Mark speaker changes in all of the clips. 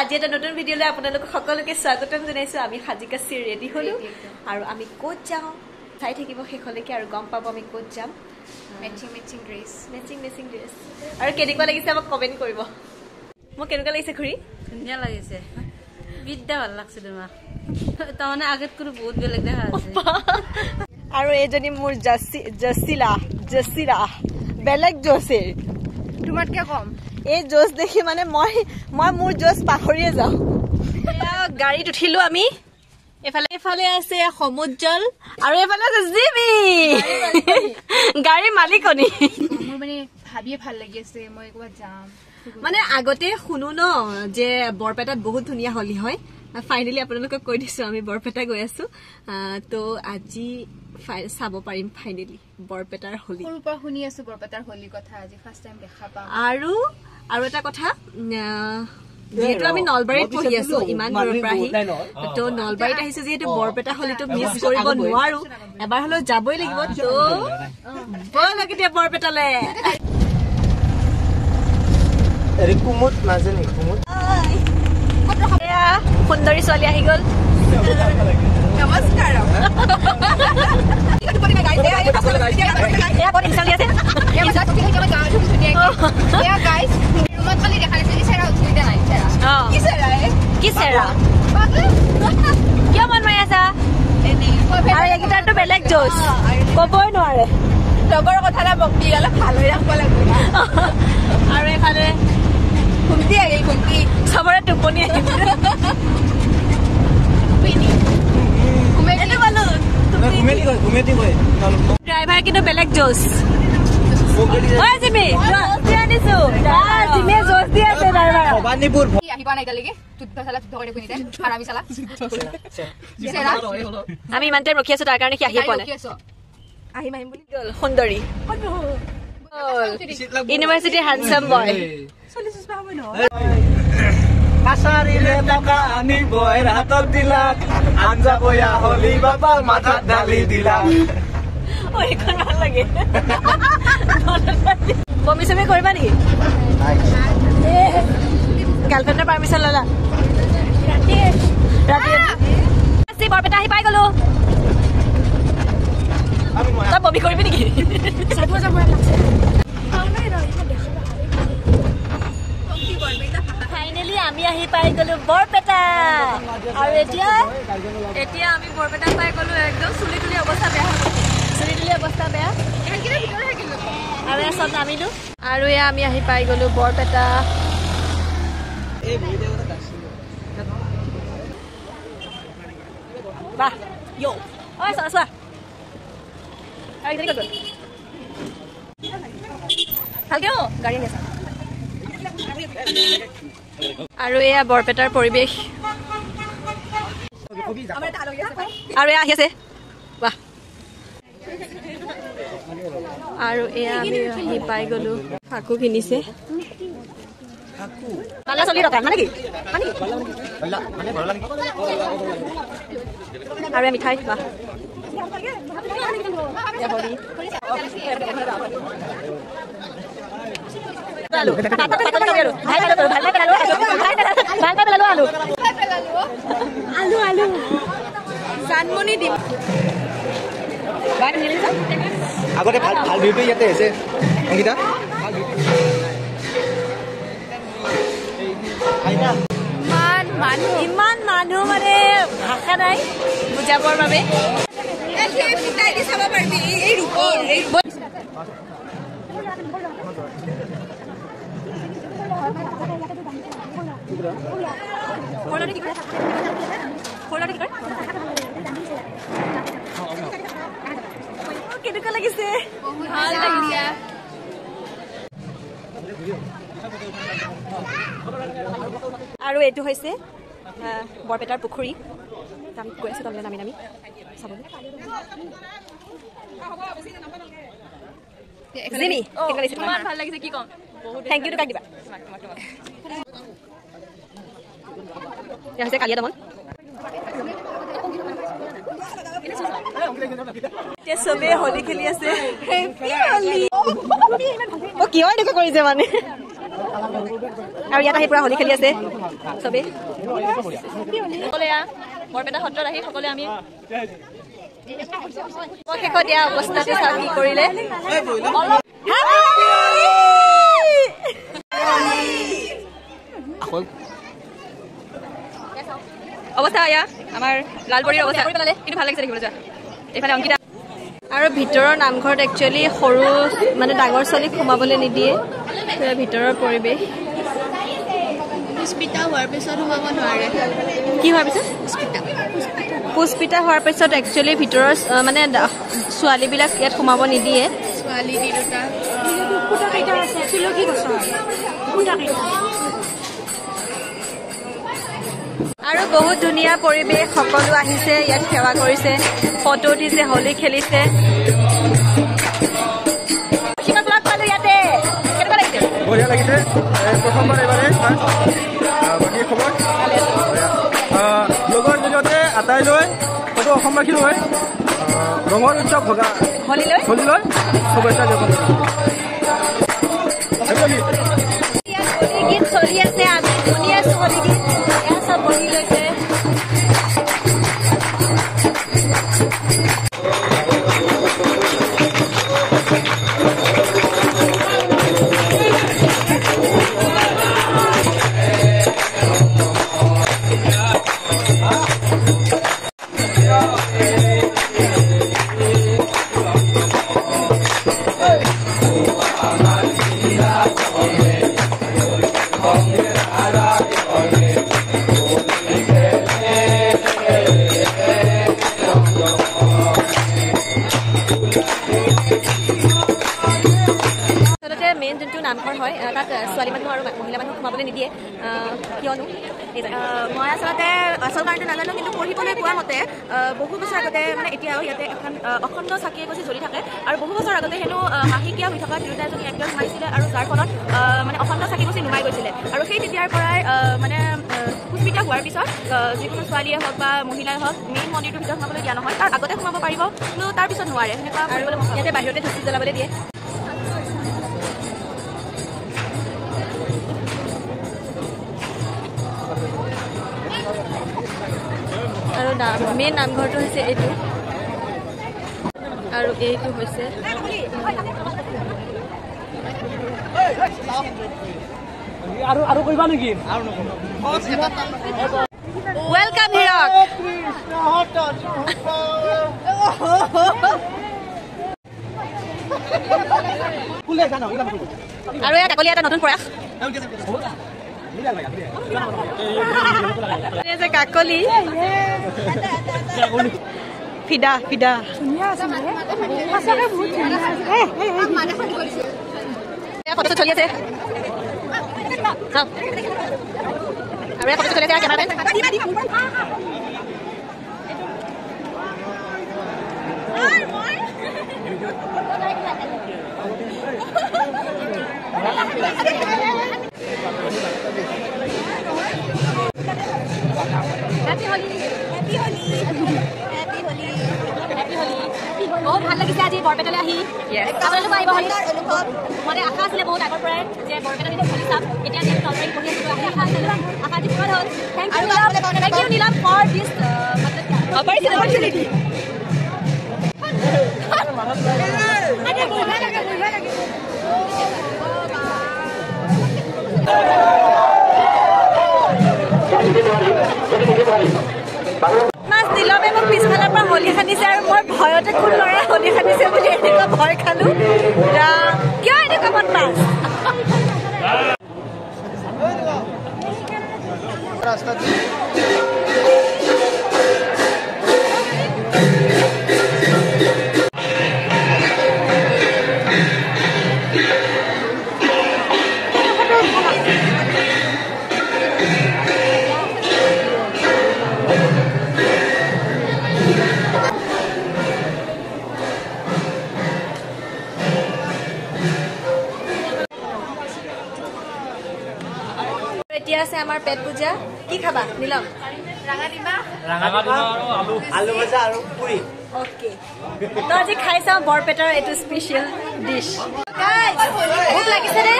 Speaker 1: আজি এটা নতুন ভিডিঅ'লৈ আপোনালোক সকলোকে স্বাগতম জনাইছো। আমি সাজি কাচি ৰেডি হ'লো আৰু আমি ক'ত যাওঁ চাই থাকিব শেষলৈকে আৰু গম পাব আমি ক'ত যাম।
Speaker 2: Matching matching dress,
Speaker 1: matching matching dress. আৰু কেনেকুৱা লাগিছে আমাক কমেণ্ট কৰিব। মোক কেনেকুৱা লাগিছে খুৰী?
Speaker 3: ধুনীয়া লাগিছে, বিদ্যা ভাল লাগছে তোমাক, তাৰমানে আগতকৈ বহুত বেলেগ দেখা আছে।
Speaker 1: আৰু এইজনী মোৰ জচিলা জচিলা বেলেগ জচিৰ,
Speaker 2: তোমাতকে কম।
Speaker 1: এই জোচ দেখি মানে মই মই মোৰ জোচ পাহৰিয়ে যাওঁ। গাড়ীত উঠিলো আমি, এফালে এফালে আছে সমুজ্জ্বল আৰু এইফালে আছে জিমি, গাড়ীৰ মালিকনী।
Speaker 2: মোৰ মানে ভাবিয়ে ভাল লাগি আছে মই ক'ৰবাত যাম।
Speaker 1: মানে আগতে শুনো ন যে বৰপেটাত বহুত ধুনীয়া হোলী হয়। ফাইনেলি আপোনালোকক কৈ দিছো আমি বৰপেটা গৈ আছো। তো আজি চাব পাৰিম ফাইনেলি বৰপেটাৰ হোলী।
Speaker 2: সৰুৰ পৰা শুনি আছো বৰপেটাৰ হোলীৰ কথা, আজি ফাৰ্ষ্ট টাইম দেখা পাম।
Speaker 1: আৰু আৰু এটা কথা, যিহেতু আমি নলবাৰীত পঢ়ি আছো ইমান দূৰৰ পৰা আহি, তো নলবাৰীত আহিছো যিহেতু বৰপেটা হোলীটো মিছ কৰিব নোৱাৰো, এবাৰ হলেও যাবই লাগিব। তো ব'লক এতিয়া বৰপেটালে। সুন্দৰী ছোৱালী আহি গ'ল।
Speaker 2: নমস্কাৰ।
Speaker 1: কিয় মন মাৰি আছা? আৰু এইকেইটাৰতো বেলেগ জোচ, কবই নোৱাৰে।
Speaker 2: লগৰ কথা বকি অলপ ভাল হৈ ৰাখিব লাগিব।
Speaker 1: আৰু এইফালে
Speaker 2: ঘুমটি আহিল, ঘুমটি
Speaker 1: চবৰে টোপনি আহিল। ড্ৰাইভাৰ কিন্তু বেলেগ জোচ। আমি ইমান টাইম ৰখি আছো, তাৰ কাৰণে সি আহিয়ে পোৱা নাই।
Speaker 2: আহিম আহিম বুলি
Speaker 1: গ'ল। সুন্দৰী ইউনিভাৰ্চিটি হেণ্ডচাম বয়। ভাল লাগে। বমি চমি কৰিবা নেকি? গাৰ্লফ্ৰেণ্ডৰ পাৰ্মিশ্যন ল'লা? ৰাতি বৰপেটা আহি পাই গলো। তই বমি কৰিবি নেকি? ফাইনেলি আমি আহি পাই গলো বৰপেটা। আৰু এতিয়া
Speaker 2: এতিয়া আমি বৰপেটা পাই গলো। একদম চুলি তুলি অৱস্থা বেয়া হৈ গৈছে,
Speaker 1: চুলি তুলি অৱস্থা বেয়া। আৰু এয়া চব নামিলো আৰু এয়া আমি আহি পাই গলো বৰপেটা। বাহ ঐ চোৱা চোৱা, ভালকে গাড়ী আহি আছে। আৰু এয়া বৰপেটাৰ পৰিৱেশ। আৰু এয়া আহি আছে। বাহ। আৰু এয়া আমি আহি পাই গলো। ফাকু কিনিছে, মানে কি? আৰু মিঠাই। বাহ।
Speaker 4: আগতে ভাল ভাল ভিউটো ইয়াতে হৈছে অংকিতা।
Speaker 1: ইমান মানুহ, মানে ভাষা নাই বুজাবৰ বাবে। কেনেকুৱা লাগিছে? আৰু এইটো হৈছে বৰপেটাৰ পুখুৰী। আমি গৈ আছো তললৈ নামি নামি চাবলৈ। Thank ইউটো কাক দিবা? হৈছে কালিয়া দমন। এতিয়া চবেই হোলী খেলি আছে। কিয় এনেকুৱা কৰিছে মানে? আৰু ইয়াত আহি পুৰা হোলী খেলি আছে চবেই। সকলোৱে বৰপেটা সত্ৰত আহি সকলোৱে আমি শেষত দিয়া অৱস্থাতে চাওঁ কি কৰিলে।
Speaker 2: অৱস্থা এয়া আমাৰ লালপৰীৰ অৱস্থা, কিন্তু ভাল লাগিছে দেখিবলৈ। যোৱা এইফালে অংকিতা।
Speaker 1: আৰু ভিতৰৰ নামঘৰত একচুৱেলি সৰু মানে ডাঙৰ ছোৱালীক সোমাবলৈ নিদিয়ে। ভিতৰৰ পৰিৱেশ।
Speaker 5: পুষ্পিতা হোৱাৰ পিছত সোমাব নোৱাৰে।
Speaker 1: কি হোৱাৰ পিছত? পুষ্পিতা হোৱাৰ পিছত একচুৱেলি ভিতৰৰ মানে ছোৱালীবিলাক ইয়াত সোমাব নিদিয়ে।
Speaker 5: ছোৱালী তিৰোতা।
Speaker 1: আৰু বহুত ধুনীয়া পৰিৱেশ, সকলো আহিছে ইয়াত সেৱা কৰিছে, ফটো উঠিছে, হোলী খেলিছে। ইয়াতে কেনেকুৱা লাগিছে?
Speaker 4: বঢ়িয়া লাগিছে, প্ৰথমবাৰ এইবাৰে। বাকী খবৰ ব্লগৰ জৰিয়তে আটাইলৈ হয়তো অসমবাসীলৈ ৰঙৰ উৎসৱ ভগা হোলীলৈ শুভেচ্ছা জ্ঞাপন কৰিছোঁ।
Speaker 1: গীত চলি আছে, আমি শুনি আছো হোলী গীত। এয়া চব বহি লৈছে। মেইন যোনটো নামঘৰ হয় তাত ছোৱালী মানুহ আৰু মহিলা মানুহ সোমাবলৈ নিদিয়ে, কিয়নো
Speaker 2: মই আচলতে আচল কাৰণটো নাজানো, কিন্তু পঢ়িবলৈ পোৱা মতে বহু বছৰ আগতে মানে এতিয়াও ইয়াতে এখন অখণ্ড চাকি এগছি জ্বলি থাকে আৰু বহু বছৰ আগতে হেনো মাহেকীয়া হৈ থকা তিৰোতা এজনী একদম সোমাইছিলে আৰু যাৰ ফলত মানে অখণ্ড চাকি গছি নুমাই গৈছিলে আৰু সেই তেতিয়াৰ পৰাই মানে পুষ্পিতা হোৱাৰ পিছত যিকোনো ছোৱালীয়ে হওক বা মহিলাই হওক মেইন মন্দিৰটোৰ ভিতৰত সোমাবলৈ দিয়া নহয়, তাৰ আগতে সোমাব পাৰিব কিন্তু তাৰ পিছত নোৱাৰে। সেনেকুৱা
Speaker 1: ইয়াতে বাহিৰতে ধূপ জ্বলাবলৈ দিয়ে। আৰু মেইন নামঘৰটো হৈছে এইটো, আৰু এইটো হৈছে welcome Hirak. আৰু ইয়াত কাকলি এটা নতুন প্ৰয়াস কাকলি ফিদা ফিদা ফটো চলি আছে আৰু ফটো চলি আছে কেমেৰামেন। বহুত ভাল লাগিছে আজি বৰপেটালৈ আহি। আপোনালোকো আহিব হোলী। মানে আশা আছিলে বহুত আগৰ পৰাই যে বৰপেটাত এদিন হোলী চাম। এতিয়া যিহেতু নলবাৰীত পঢ়ি আছিলোঁ, আহি আশা আছিলে, আশা আজি পূৰণ হ'ল। Thank you Nilam for this opportunity. মাছ নীলমে মোক পিছফালৰ পৰা হোলী সানিছে আৰু মই ভয়তে কোন ল'ৰাই হোলী সানিছে বুলি এনেকুৱা ভয় খালো। কিয় এনেকুৱা বদমাছ? এতিয়া আছে আমাৰ পেট পূজা। কি খাবা নীলম?
Speaker 4: আলু ভাজা আৰু পুৰি।
Speaker 1: অ'কে, তো আজি খাই চাওঁ বৰপেটাৰ এইটো স্পেচিয়েল ডিছ। ভোক লাগিছে নে?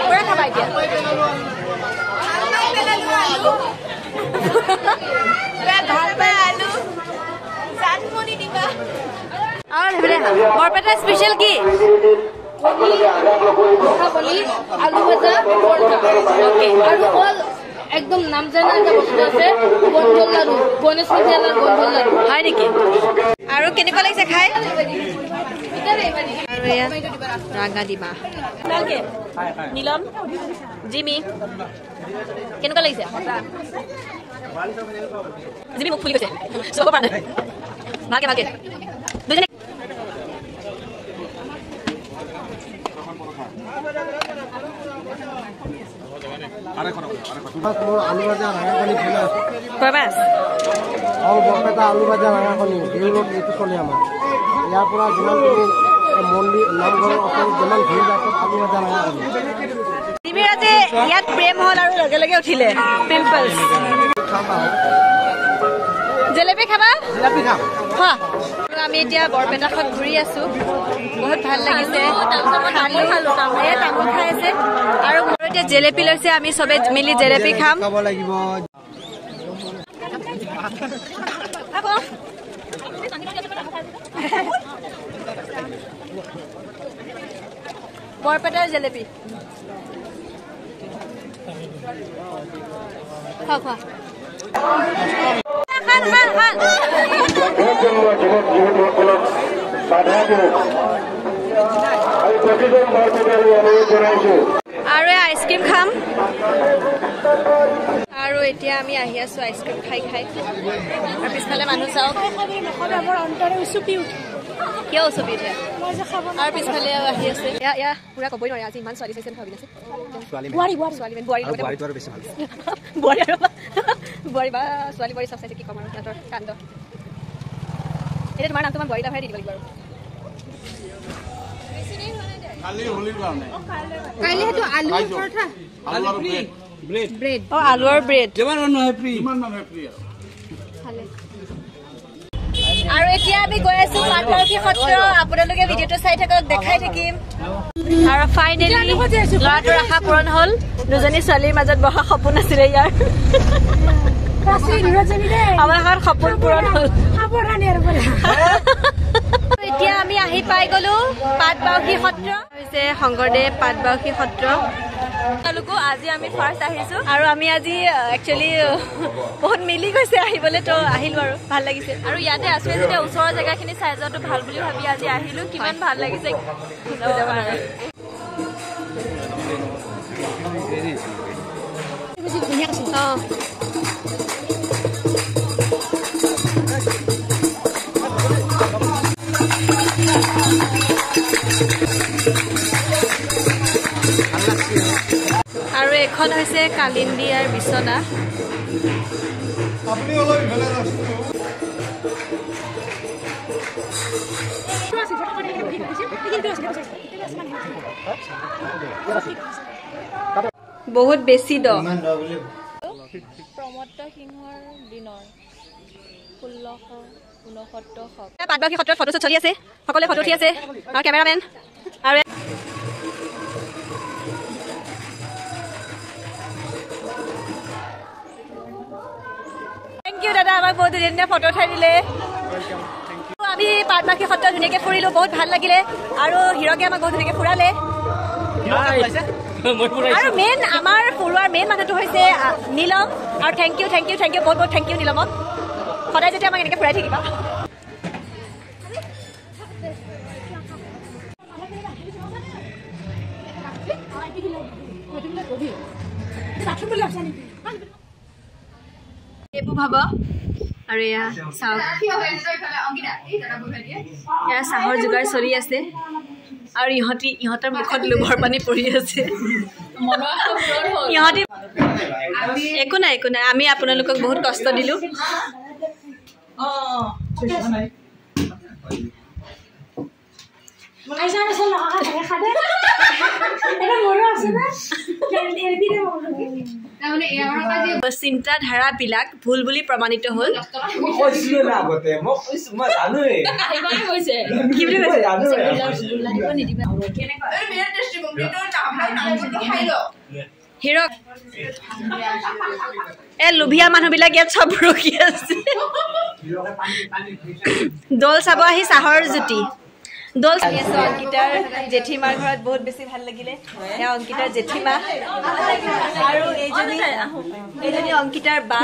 Speaker 1: পুৰা খাবা এতিয়া। বৰপেটা স্পেচিয়েল কি?
Speaker 3: আলু ভাজা আৰু কল। একদম নাম জানা এটা বস্তু আছে, গন্ধৰ লাড়ু, গণেশ গন্ধৰ লাড়ু।
Speaker 1: হয় নেকি? আৰু কেনেকুৱা লাগিছে খাই? আৰু এয়া ৰাঙা ডিমা। নীলম, জিমি, কেনেকুৱা লাগিছে? জিমি মোক ফুলি গৈছে, চব পৰা নাই। ভালকে ভালকে দুজনে।
Speaker 6: আলু ভাজা ৰাঙাকণী ফেমাছ। অল বৰপেটা আলু ভাজা ৰাঙাকণী দেউ ৰোড এইটো চলে আমাৰ। ইয়াৰ পৰা যিমান তুমি মন্দিৰ নামঘৰৰ ওচৰত যিমান ঘূৰি যায় আলু ভাজা ৰাঙাকণী।
Speaker 1: জিমিৰ আজি ইয়াত প্ৰেম হ'ল আৰু লগে লগে উঠিলে পিম্পলছ। জেলেপি খাবা?
Speaker 6: জেলেপি খাম।
Speaker 1: খোৱা। আমি এতিয়া বৰপেটাখন ঘূৰি আছো, বহুত ভাল লাগিছে। তামোল খাই আছে আৰু মোৰ এতিয়া জেলেপি লৈছে। আমি চবে মিলি জেলেপি খাম। বৰপেটাৰ জেলেপি খোৱা খোৱা। আৰু আইচক্ৰীম খাম। আৰু এতিয়া আমি আহি আছো আইচক্ৰীম খাই খাই। আৰু পিছফালে মানুহ চাওক, কিয় উচুপি উঠে। আৰু পিছফালে আহি আছে। এয়া পুৰা ক'বই নোৱাৰে, আজি ইমান ছোৱালী চাইছে ভাবি নাছে। বোৱাৰী আৰু বোৱাৰী বা ছোৱালী বোৱাৰী চব চাইছে, কি ক'ম আৰু সিহঁতৰ কাণ্ড। এতিয়া তোমাৰ নামটো মই বোৱাৰী লাভাৰে দি দিব লাগিব। আৰু আলু আৰু ব্ৰেড। আৰু এতিয়া আমি গৈ আছো পাটবাউসী সত্ৰ। আপোনালোকে ভিডিঅ'টো চাই থাকক, দেখাই থাকিম। আৰু ফাইনেলি ল'ৰাটোৰ আশা পূৰণ হ'ল। দুজনী ছোৱালীৰ মাজত বহা সপোন আছিলে ইয়াৰ। আমাৰ সপোন পূৰণ হ'ল। এতিয়া আমি আহি পাই গলো পাটবাউসী সত্ৰ। হৈছে শংকৰদেৱ পাটবাউসী সত্ৰ।
Speaker 2: তেওঁলোকো আজি আমি ফাৰ্ষ্ট আহিছো
Speaker 1: আৰু আমি আজি একচুৱেলি বহুত মিলি গৈছে আহিবলৈ, তো আহিলো আৰু ভাল লাগিছে।
Speaker 2: আৰু ইয়াতে আছো যেতিয়া ওচৰৰ জেগাখিনি চাই যোৱাটো ভাল বুলি ভাবি আজি আহিলো। কিমান ভাল লাগিছে।
Speaker 1: আৰু এখন হৈছে কালিন্দিয়াৰ বিচনা। বহুত বেছি দ।
Speaker 2: প্ৰমত্ত সিংহৰ দিনৰ 1669 শক।
Speaker 1: পাটবাউসী সত্ৰত ফটো শ্বুট চলি আছে, সকলোৱে ফটো উঠি আছে আৰু কেমেৰামেন আৰু thank U দাদা, আমাক বহুত ধুনীয়া ধুনীয়া ফটো উঠাই দিলে। আমি পাটবাউসী সত্ৰ ধুনীয়াকৈ ফুৰিলো, বহুত ভাল লাগিলে। আৰু হিৰকে আমাক বহুত ধুনীয়াকৈ ফুৰালে। আৰু মেইন আমাৰ ফুৰোৱাৰ মেইন মানুহটো হৈছে নীলম। আৰু thank you thank you thank you, বহুত বহুত thank U নীলমক। সদায় যেতিয়া আমাক এনেকৈ ফুৰাই থাকিবা। এইবোৰ ভাব। আৰু এয়া চাওক, এয়া চাহৰ যোগাৰ চলি আছে। আৰু ইহঁতৰ মুখত লোভৰ পানী পৰি আছে। ইহঁতি একো নাই একো নাই, আমি আপোনালোকক বহুত কষ্ট দিলোঁ। চিন্তাধাৰাবিলাক ভুল বুলি প্ৰমাণিত হ'ল। কি বুলি কৈছে? হিৰক এ লোভীয়া মানুহবিলাক ইয়াত চব ৰখি আছে। দৌল চাব আহি চাহৰ জুতি। দৌল চাই আছো অংকিতাৰ জেঠীমাৰ ঘৰত, বহুত বেছি ভাল লাগিলে। এয়া অংকিতাৰ জেঠীমা আৰু এইজনী অংকিতাৰ বা।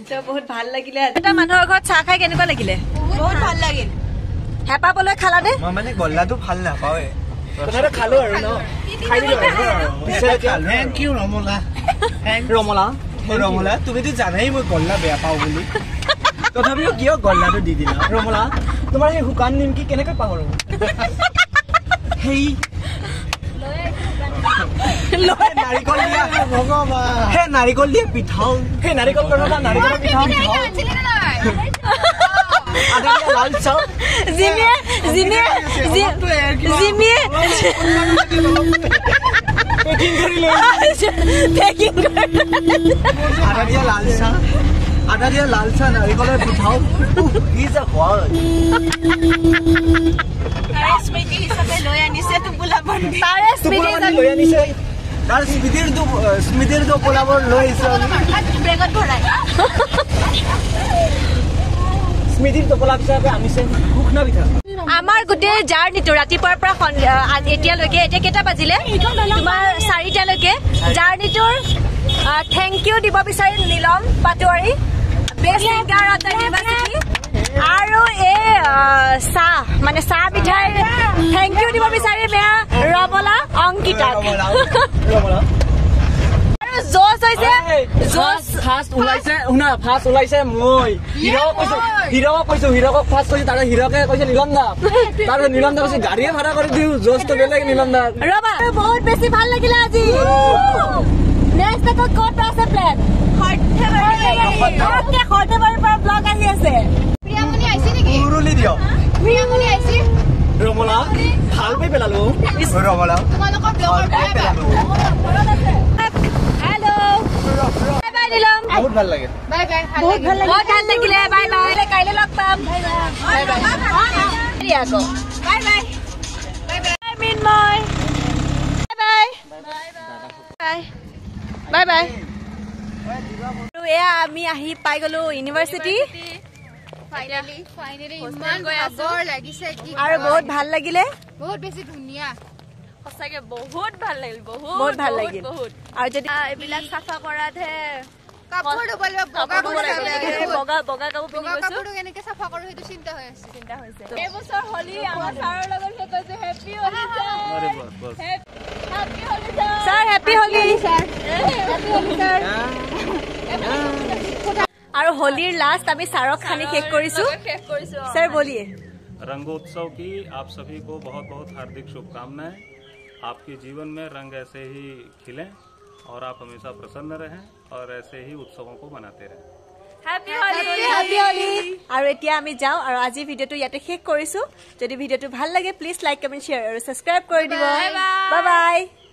Speaker 1: তো বহুত ভাল লাগিলে। এটা মানুহৰ ঘৰত চাহ খাই কেনেকুৱা লাগিলে?
Speaker 2: বহুত ভাল লাগিল।
Speaker 1: হেঁপাহ পলুৱাই খালানে?
Speaker 4: মই মানে গল্লাটো ভাল নাপাওঁৱে, তথাপিও খালো আৰু ন। Thank U Ramla. Ramla Ramla তুমিতো জানাই মই গল্লা বেয়া পাওঁ বুলি, তথাপিও কিয় গল্লাটো দি দিলা ৰমলা? তোমাৰ সেই শুকান নিমকি কেনেকৈ পাহৰো? সেই নাৰিকল দিয়া, সেই নাৰিকল দিয়া পিঠাও, সেই নাৰিকল নাৰিকলৰ পিঠাও, লাল চাহ।
Speaker 1: জিমিয়ে জিমিয়ে জিমিয়ে
Speaker 4: পেকিং কৰি লৈ
Speaker 1: পেকিং কৰি
Speaker 4: আদা দিয়া লাল চাহ, আদা দিয়া লাল চাহ, নাৰিকলৰ পিঠাও, কি যে সোৱাদ।
Speaker 2: স্মৃতি হিচাপে লৈ আনিছে টোপোলা বান্ধি,
Speaker 1: তাৰে স্মৃতি
Speaker 4: লৈ আনিছে, তাৰ স্মৃতিৰ টোপোলাবোৰ লৈ আহিছে
Speaker 2: বেগত ভৰাই।
Speaker 4: স্মৃতিৰ টোপোলা হিচাপে আনিছে শুকনা পিঠা।
Speaker 1: আমাৰ গোটেই জাৰ্ণিটো ৰাতিপুৱাৰ পৰা এতিয়ালৈকে, এতিয়া কেইটা বাজিলে তোমাৰ? 4টালৈকে জাৰ্ণিটোৰ thank U দিব বিচাৰিম Nilam Patowary, best singer of the university, আৰু এই চাহ মানে চাহ পিঠাই thank U দিব বিচাৰিম এয়া ৰমলা অংকিতাক। আৰু জোচ হৈছে, জোচ
Speaker 4: ফাৰ্ষ্ট ওলাইছে, শুনা ফাৰ্ষ্ট ওলাইছে মই হিৰক কৈছো, হিৰকক কৈছো, হিৰকক ফাৰ্ষ্ট কৈছো, তাৰ হিৰকে কৈছে নীলম দা, তাৰপিছত নীলম দা কৈছে গাড়ীয়ে ভাড়া কৰি দিওঁ, জোচটো বেলেগ নীলম দা।
Speaker 1: ৰবা, বহুত বেছি ভাল লাগিলে আজি। নেক্সট আকৌ ক'ত আছে প্লেন? সৰ্থেবাৰীৰ পৰা ব্লগ আহি আছে।
Speaker 5: প্ৰিয়ামণি আহিছে নেকি?
Speaker 4: উৰুলি দিয়ক।
Speaker 5: প্ৰিয়ামণি আহিছে।
Speaker 4: ৰমলা ভাল পাই পেলালো। ৰমলা
Speaker 5: তোমালোকৰ ব্লগৰ
Speaker 4: পাই পেলালো।
Speaker 1: Hello', bye bye Neelam.
Speaker 4: বহুত ভাল লাগে।
Speaker 5: Bye bye.
Speaker 1: বহুত ভাল লাগিলে, বহুত ভাল লাগিলে। বাই বাই, কাইলৈ লগ পাম। Bye bye. আকৌ
Speaker 2: bye bye.
Speaker 1: Bye bye Mrinmoy. Bye bye bye bye. আৰু এয়া আমি আহি পাই গলো ইউনিভাৰ্চিটি। আৰু বহুত ভাল লাগিলে,
Speaker 5: বহুত বেছি ধুনীয়া,
Speaker 2: সঁচাকে বহুত ভাল লাগিল,
Speaker 1: বহুত ভাল লাগিল। আৰু যদি
Speaker 2: এইবিলাক চাফা কৰাতহে
Speaker 5: কাপোৰ ধুব লাগিব, বগা
Speaker 2: বগা বগা কাপোৰ পিন্ধি গৈছো,
Speaker 5: কাপোৰটো কেনেকে চাফা কৰো সেইটো চিন্তা হৈ আছে,
Speaker 2: চিন্তা হৈছে। এই বছৰ হোলী আমাৰ ছাৰৰ লগত শেষ হৈছে। Happy Holi sir, happy Holi
Speaker 1: sir, happy Holi
Speaker 5: sir, happy Holi sir.
Speaker 1: আৰু হোলীৰ লাষ্ট আমি ছাৰক খানি শেষ কৰিছো। सर बोलिए।
Speaker 7: रंगोत्सव की आप सभी को बहुत बहुत हार्दिक शुभकामनाएं। आपके जीवन में रंग ऐसे ही खिलें और आप हमेशा प्रसन्न रहें और ऐसे ही उत्सवों को मनाते रहें।
Speaker 2: Happy Holi,
Speaker 1: happy Holi. আৰু এতিয়া আমি যাওঁ আৰু আজি ভিডিঅ'টো ইয়াতে শেষ কৰিছো। যদি ভিডিঅ'টো ভাল লাগে প্লিজ লাইক, কমেণ্ট, শ্বেয়াৰ আৰু ছাবস্ক্ৰাইব কৰি দিব। Bye bye.